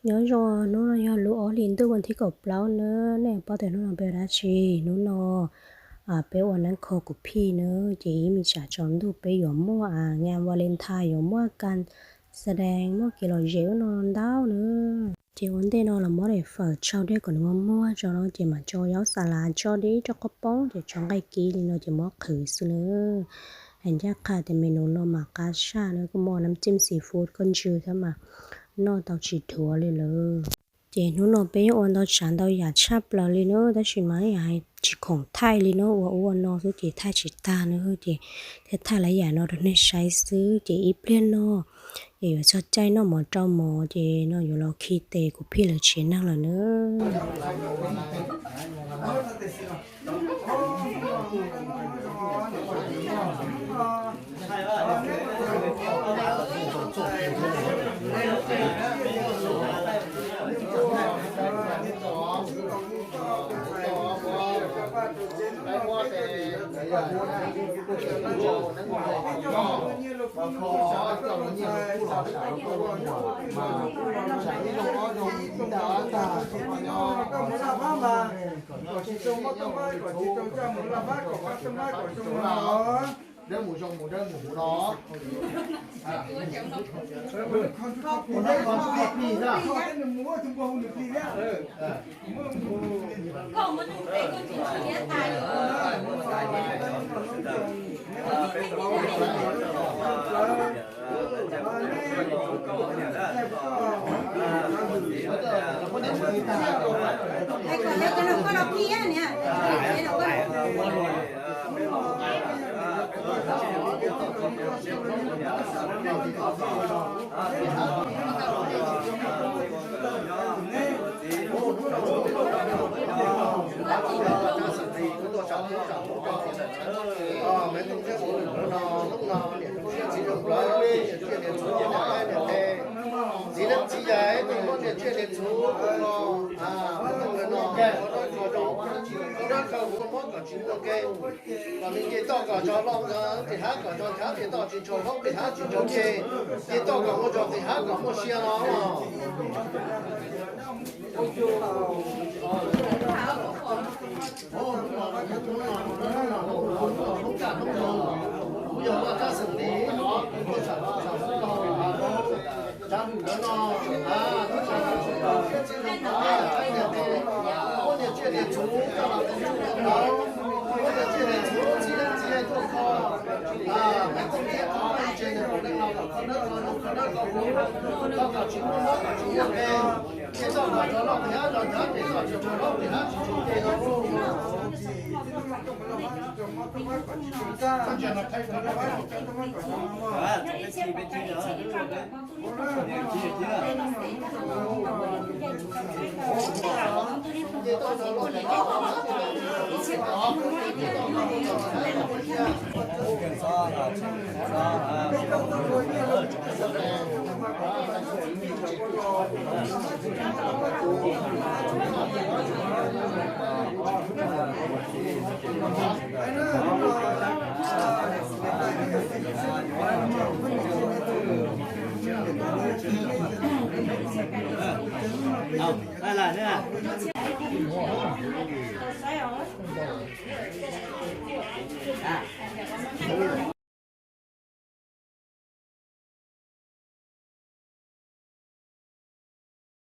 Nyob zoo, hnub no yog lub ob hlis ntuj vas thib kaum plaub na, nej paub tias hnub no peb ua dab tsi? Hnub no peb ua nab kho kuv phij na, ces ib me tsam tsaus ntuj peb yuav muaj a, ngan Valentine yuav muaj kas xa dees, muaj kev lom zem ub no ntau na. Ces ua ntej no los muab daim fawm tsau dej kom nws muag muag tso no, ces mam tso zaub xa lav tso dib rau qhov poob, ces tso nqaij kib li no ces muab qhwv xwb na. Hais ncaj qha tias me nus no mas qab saj na, kuj muaj nab txim xi fub koj ntsw thiab mas noj tau tsis dhuav li lawm. Ces hnub no peb yeej ua ntau tsav ntau yam tshaj plaws li na, tab sis mas yam tsis khoom thaij li na, ua ub ua no xwb ces thaij tsis tag na, ces thiaj thaij lawv yam no rau nej saib xwb. Ces ib pliag no ces yuav txog caij noj mov rau mov, ces no yuav los khi tes kuv phij lawv tsev neeg lawm na. Dawb mus zoo mus dawb mus mus no. Txiv neej txiv yaig, muab niam thiaj li txhuv no, muab tau ntawm no, dab rau kuv muab kom tsis muaj nkeeg, kom nws nce toj kom tso loj ntawd, tim hab kom tso nrhav, nce toj tsis tshau hlob, tim hab tsis tshau nce, nce toj kom muaj zog, tim hab kom muaj sia no. Kuv yog Vaj Kab Xeem Lis no, kuv tuaj tsham tsham tsham lub no, tsham lub no, tub tsham tsham tsham tau, txiv neej tau, muab niam thiaj li txhuv coj los teev txuj tau, muab niam thiaj li txhuv txiv neej txiv yaig tuaj kho, haiv tooj thiab kho ntses ntawm kuv neej los kom kho dawb kho zoo, kho dawb kho huv, kho kom tsis muaj mob kom tsis muaj nkeeg, nce toj kom tso loj tim hab tso nrhav, nce toj tsis tshau hlob tim hab tsis tshau nce no.